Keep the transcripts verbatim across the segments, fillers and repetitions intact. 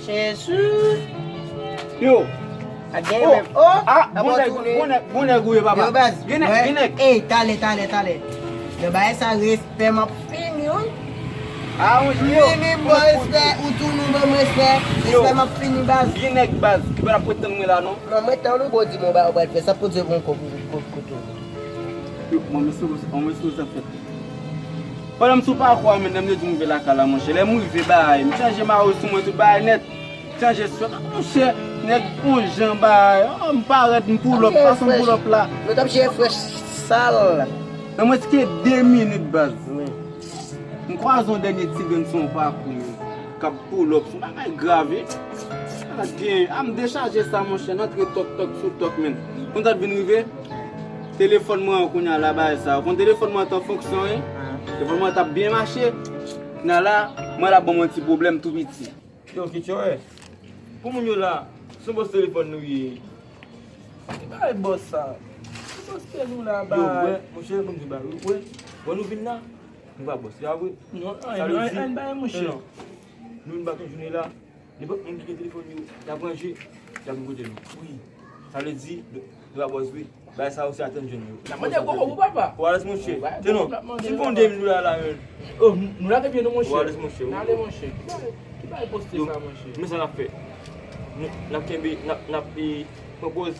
Jezi! Yo! A gen menm. Oh! Ah, bon nèg, bon nèg, bon nèg ou ye, papa. Yo, baz. Gen nèg, gen nèg. Ey, talè, talè, talè. Nan bagay sa, respè m ap fini, wi. Ah, wi, yo. Fini, bò, respè, ou tou nou ban m respè. Respè m ap fini, baz. Gen nèg, baz, ki pa t ap ret tann mwen la, non. Non, mwen tann ou, bon, di mwen, ba, ou pral fè sa, pou di mwen, ko, ko, ko, kote ou. Yo, mwen, mesye, mwen, mesye, sa fèt. Pandan m sou pakou a, menm lè m te di m rive lakay la, monchè, lè m rive, bay, m chanje mayo sou mwen, tout bagay nèt. Chanje swèt, monchè, nèg on jan bay, oh, m parèt, m pull up, fason m pull up la. Nou t ap jere frèch sal. Nan mwens ke de minit, baz. Wi. M kwaze yon dènye ti grenn sou yon pakou, menm, k ap pull up, se yon bagay grav, wi. Sa gen, a m dechaje sa, monchè, n antre tòk, tòk sou tòk, menm. Konn sa t vin rive? Telefòn mwen an kounye a la, bagay sa. Ou konn telefòn mwen an t an fonksyon, wi. Telefòn mwen an t ap byen mache. Kounye a la, mwen la ban m yon ti pwoblèm tou piti. Yo, kit yo, wè. Pou moun yo la, se yon bòs telefòn nou ye. Ki bagay bòs sa? Ki bòs ke nou la, bay? Yo, wè, monchè, ban m di bagay, wè. Wè nou vin la, nou pa bòs, se pa vre? Non, anyen, anyen, anyen, bay, monchè. Nou vin bat yon jounen la, nenpòt moun ki gen telefòn yo, y ap ranje, y ap vin kote nou. Wi. Sa vle di, nou, nou pa bòs vre. Bagay sa yo se atann jwenn yo. N ap mande koko pou papa. Ou alèz, monchè. Tè non. Si m fè yon de mil dola la, menm. Oh, nou lage pye nou, monchè. Ou alèz, monchè. N ale, monchè. Ki bagay, ki bagay poste sa, monchè? Men sa n ap fè. Nou, n ap kenbe, n ap, n ap, e, pran pòz,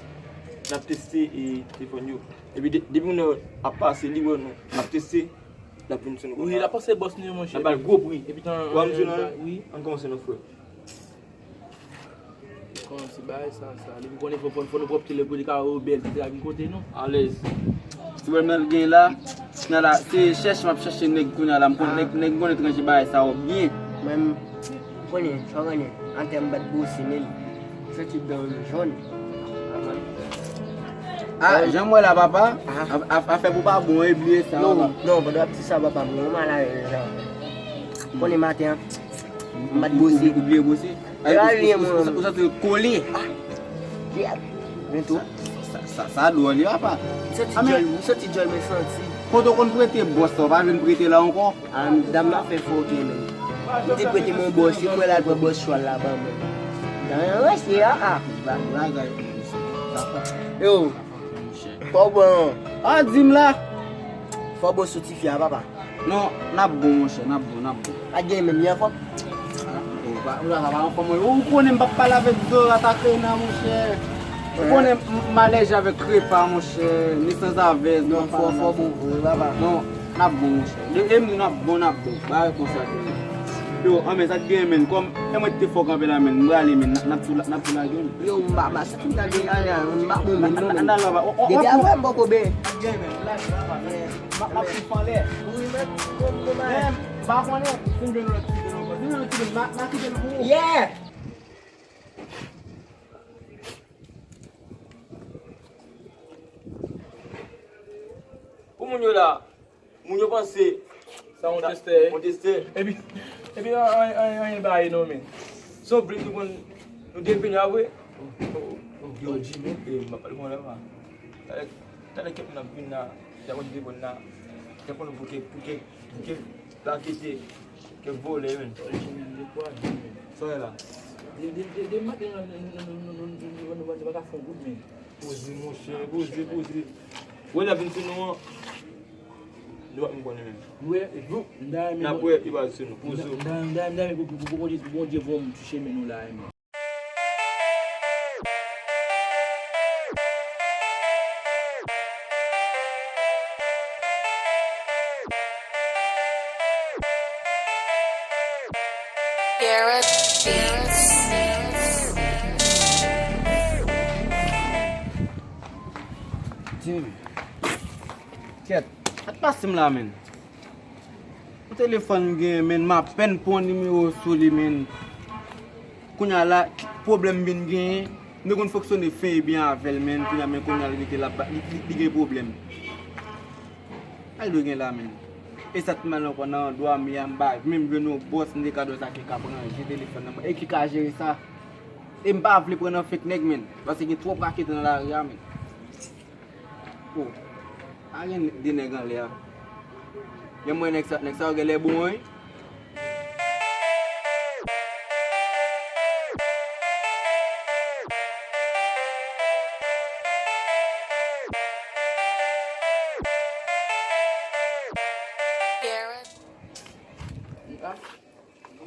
n ap teste, e, telefòn yo. Epi de, depi moun nan ap pase, li wè nou, n ap teste, l ap vin sou nou. Wi, l ap pase bòs nou yo, monchè. N ap ba l gwo pri. Epi tan, wi. Ann kòmanse non, frè. Kòmanse bagay sa, sa. Depi konnen fò, fò, fò nou pwòpte lè pou li ka wè yo bèl, etsetera vin kote nou. Alèz. Ti pwoblèm nan gen la, nan la, se chèche m ap chèche nèg kounye a la, m konn nèg, nèg m konn etranje bagay sa yo byen. Mwen, m konnen, sa w konnen, an tèm bat bwose, men, santi dan yo jòn. Ah, jan m wè la, papa, a, a, afè pou pa bon, e bliye sa, papa. Non, non, pandan w ap di sa, papa, m yon malad, jan. Konnen maten an, m bat bwose. Ou bliye bwose? Ou santi l kole. Ah, men tou. Sa, sa, sa dwòl, wi, papa. M santi djòl, m santi djòl, men santi. Kote w konn prete bwòs sa, w pa vin prete la ankò? Ah, dam nan fè fòkè, men. M di prete m yon bwòs, li kwè l al pran bwòs chwal la ban mwen. Dan yon reste, ah, ah. Bagay. Yo. Fò w bon. Ah, di m la. Fò w bon sou tifi a, papa. Non, n ap bon, monchè, n ap bon, n ap bon. Pa gen menm, li anfòm? Ah, ou pa, ou la, pa anfòm, ou konnen m p ap pale avèk Dora Takena, monchè. Ou konnen m, m alèji avèk repa, monchè, ni sanzavèz, non, fò, fò bon vre, papa. Non, n ap bon, monchè. E m di n ap bon, n ap bon. Bagay konsa ke ye. Yo, anben, sa k genyen, menm, kòm e mwen ki te fè w kanpe la, menm, m prale, menm, n ap tou la, n ap tou lage w. Yo, m pa, m pa, sa ki lage a la, m pa bon, menm, non, menm. Depi apre m poko ben. Sa k genyen, menm, lage la, pa, menm. M ap, m ap souf anlè. Wi, men, bon, bon, men. Men, m pa konnen si m jwenn yon lòt ti grenn ankò. Si m jwenn yon ti grenn, m a, m a kite l pou ou. Yeah! Pou moun yo la, moun yo panse sa yon testè, yon testè. Epi, Epi anyen, anyen, anyen pa ye non, men. Se yon blik nou konn, nou te vin la vre. Yo, Jimmy, e, m ap pale konn la. Talè, talè kèk moun ap vin la, y ap konn telefòn la, y ap konn pou kèk, pou kèk, pou kèk rakete, kèk vòlè, men. Sa w la? De, de, de, de maten, nou pa ka fè yon goud, men. Poze, monchè, poze, poze. Wè, l ap vin sou nou an. Nou pa menm konnen menm. Wè, e vou, m ta renmen. N ap wè, li pral sou nou. Poze w. M ta, m ta, m ta renmen pou, pou, pou, pou Bondye, pou Bondye voye m sou chemen nou la, men. Garrett Beats. Jimmy. Kèt, sa t pase m la, menn? Yon telefòn m genyen, menn, m apèn pran nimewo sou li, menn. Kounye a la, pwoblèm m vin genyen. M te konn fonksyone fen e byen avè l, menn. Kounye a, men kounye a, li rete la, li, li, li gen pwoblèm. Sa l dwe gen la, menn? E sa t mal ankò nan andwa m ye a, m pa menm jwenn yon bòs, m te ka dwe sa ki ka pran, jere telefòn nan, e ki ka jere sa. E m pa vle pran nan fake nèg, menn. Paske gen twòp raketè nan lari a, menn. Oh, pa gen de nèg anlè a. Lè m wè nèg sa, nèg sa yo genlè bon, wi.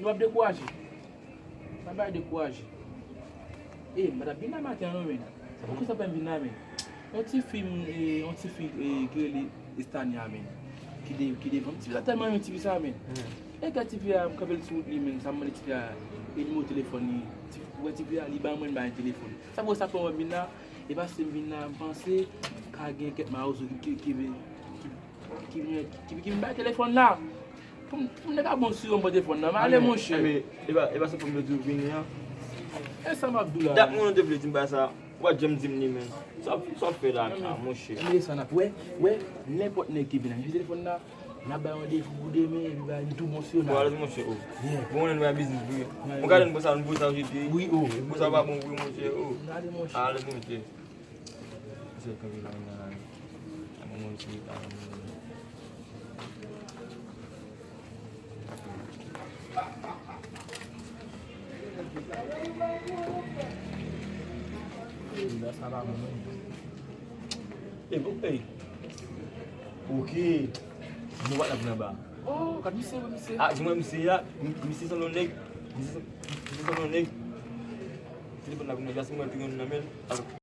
Nou ap dekouraje. Sa bay dekouraje. E, m pa t ap vin la maten an non, men. Sa poko sa fè m vin la, men. Yon ti fi, e, yon ti fi, e, ki rele Estania, men. Ki de, ki devan m. Ti fi sa tèlman renmen ti fi sa, men. E gade ti fi a, m kanpe l sou wout li, men. Sa m mande ti fi a, e nimewo telefòn li. Ti, wè ti fi a, li ban mwen, li ba l telefòn. Sa poko sa fè m vin la. E paske m vin la, m panse ka gen kèk mawozo ki, ki, ki, ki, ki, ki, ki vin bay telefòn la. Pou m, pou m te ka bon sou yo, m pran telefòn nan. M ale, monchè. Enben, e pa, e pa sa pou m te di w vini an. E sa m ap di w la. Dat moun te vle di m bagay sa, ou pa t janm di m li, men. Sa, sa w fè la, monchè? Enben, e sa n ap wè, wè, nenpòt nèg ki vin ak telefòn la, n ap bay randevou pou demen, epi bagay, nou tou bon sou yo, n ale, monchè, o. Bon, nou bay biznis vre. M gade nou pou sa, nou pou sa jete. Wi, o. Pou sa pa bon vre, monchè, o. N ale, monchè. Ale, monchè. Misye kanpe la, nan la. Nan moman misye ta nan moman. Sa pa bon, non. E bon, ey. Ok. Nou pa t ap nan ba. Oh, gad misye, wi, misye. Ah, di mwen misye a, mi-, misye sanble yon nèg. Misye san-, misye sanble yon nèg. Telefòn la pou mwen, jase mwen pi yon nan men l.